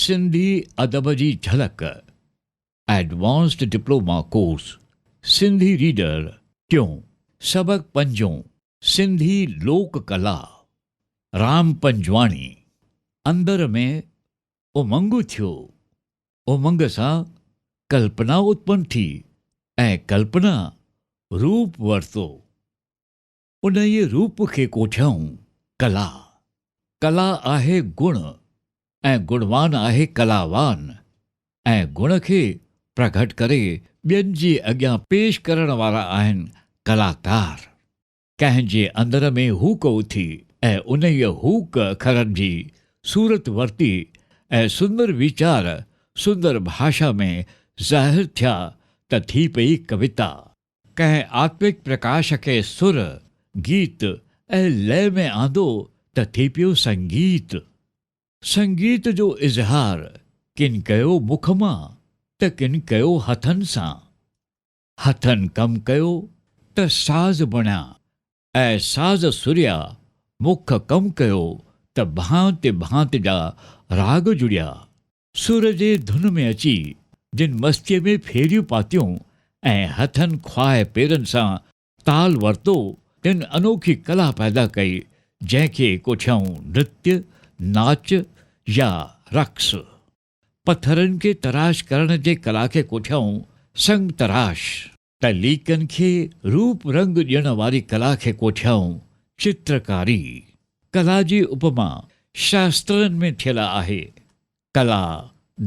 سنڌي ادب جي جهلڪ، advanced diploma course, Sindhi reader, ٽيون، سبق پنجون، سنڌي لوڪ ڪلا، رام پنجواڻي. اندر ۾ امنگ ٿيو، امنگ سان ڪلپنا اتپن ٿي ۽ ڪلپنا روپ ورتو. انهيء روپ کي ڪوٺيائون ڪلا. ڪلا آهي گڻ ۽ گڻوان آهي ڪلاوان ۽ گڻ کي پرگهٽ ڪري ٻين جي اڳيان پيش ڪرڻ وارا آهن ڪلاڪار. ڪنهن جي اندر ۾ هوڪ اٿي ۽ انهيء هوڪ اکرن جي صورت ورتي ۽ سندر ويچار سندر ڀاشا ۾ ظاهر ٿيا ته ٿي پئي ڪويتا. ڪنهن آتمڪ پرڪاش کي سر، گيت ۽ لئه ۾ آندو ته ٿي پيو سنگيت. سنگيت جو اظهار ڪن ڪيو مک مان ته ڪن ڪيو هٿن سان. هٿن ڪم ڪيو ته ساز بڻيا ۽ ساز سريا، مک ڪم ڪيو ته ڀانت ڀانت جا راڳ جڙيا. سر جي ڌن ۾ اچي جن مستيء ۾ ڦيريون پاتيون ۽ هٿن خواهه پيرن سان تال ورتو، تن انوکي ڪلا پيدا ڪئي، جنهن کي ڪوٺيائون نرتيه، ناچ يا رقص. پٿرن کي تراش ڪرڻ جي ڪلا کي ڪوٺيائون سنگ تراش. ته ليڪن کي روپ رنگ ڏيڻ واري ڪلا کي ڪوٺيائون چترڪاري. ڪلا جي اپما شاسترن ۾ ٿيل آهي. ڪلا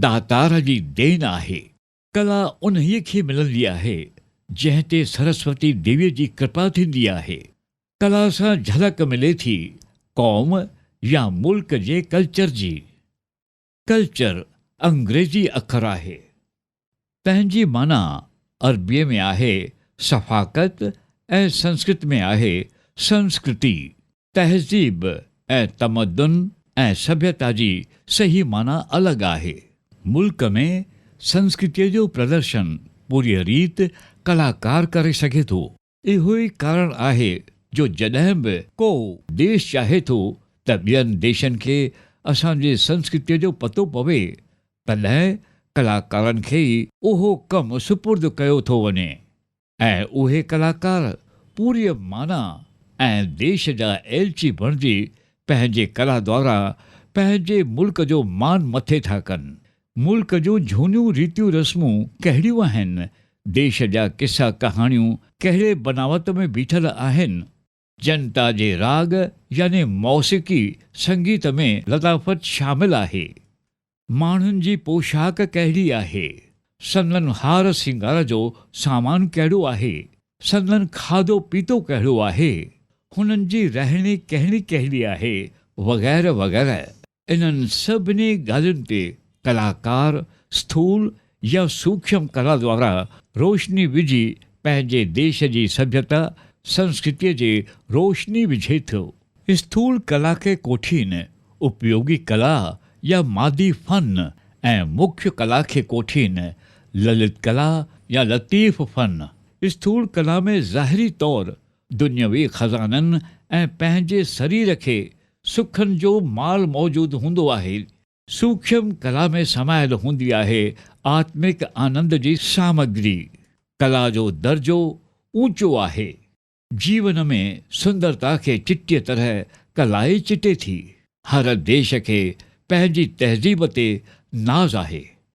داتار جي دين آهي. ڪلا انهيء کي ملندي آهي، جنهن تي سرسوتي ديويء جي ڪرپا ٿيندي آهي. ڪلا سان جهلڪ ملي ٿي قوم يا ملڪ جي ڪلچر جي. ڪلچر انگريزي اکر آهي. تنهن جي معنيٰ عربيء ۾ آهي ثفاقت ۽ سنسڪرت ۾ آهي سنسڪرتي. تهذيب ۽ تمدن ۽ سڀيتا جي صحيح معنيٰ الڳ آهي. ملڪ ۾ سنسڪرتيء جو پردرشن پوريء ريت ڪلاڪار ڪري سگهي ٿو. اهو ئي ڪارڻ آهي جو جڏهن به ڪو ديش چاهي ٿو ته ٻين ديشن کي اسان جي سنسڪرتيء جو پتو پوي، تڏهن ڪلاڪارن کي ئي اهو ڪم سپرد ڪيو ٿو وڃي ۽ اهي ڪلاڪار پوريء معنيٰ ۽ ديش جا ايلچي بڻجي پنهنجي ڪلا دوارا پنهنجي ملڪ جو مان مٿي ٿا ڪن. ملڪ جون جهونيون ريتيون رسمون ڪهڙيون آهن، ديش جا قصا ڪهاڻيون ڪهڙي بناوت ۾ بيٺل آهن، جنتا جي راڳ يعني موسيقي سنگيت ۾ لطافت شامل آهي، ماڻهن جي پوشاڪ ڪهڙي آهي، سندن هار سينگار جو سامان ڪهڙو آهي، سندن کاڌو پيتو ڪهڙو آهي، هنن جي رهڻي ڪهڻي ڪهڙي آهي وغيره وغيره. انهن سڀني ڳالهين تي ڪلاڪار اسٿول يا سوکشم ڪلا دوارا روشني وجهي پنهنجي ديش جي سڀيتا، سنسڪرتيء جي روشني وجهي ٿو. اسٿول ڪلا کي ڪوٺين اپيوگي ڪلا يا مادي فن ۽ مکيه ڪلا کي ڪوٺين للت ڪلا يا لطيف فن. اسٿول ڪلا ۾ ظاهري طور دنيوي خزانن ۽ پنهنجي سرير کي سکن جو مال موجود هوندو آهي. سوکشم ڪلا ۾ سمايل هوندي آهي آتمڪ آنند جي سامگري. ڪلا جو درجو اوچو آهي. جيون ۾ سندرتا کي چٽيء طرح ڪلا ئي چٽي ٿي. هر ديش کي پنهنجي تهذيب تي ناز آهي.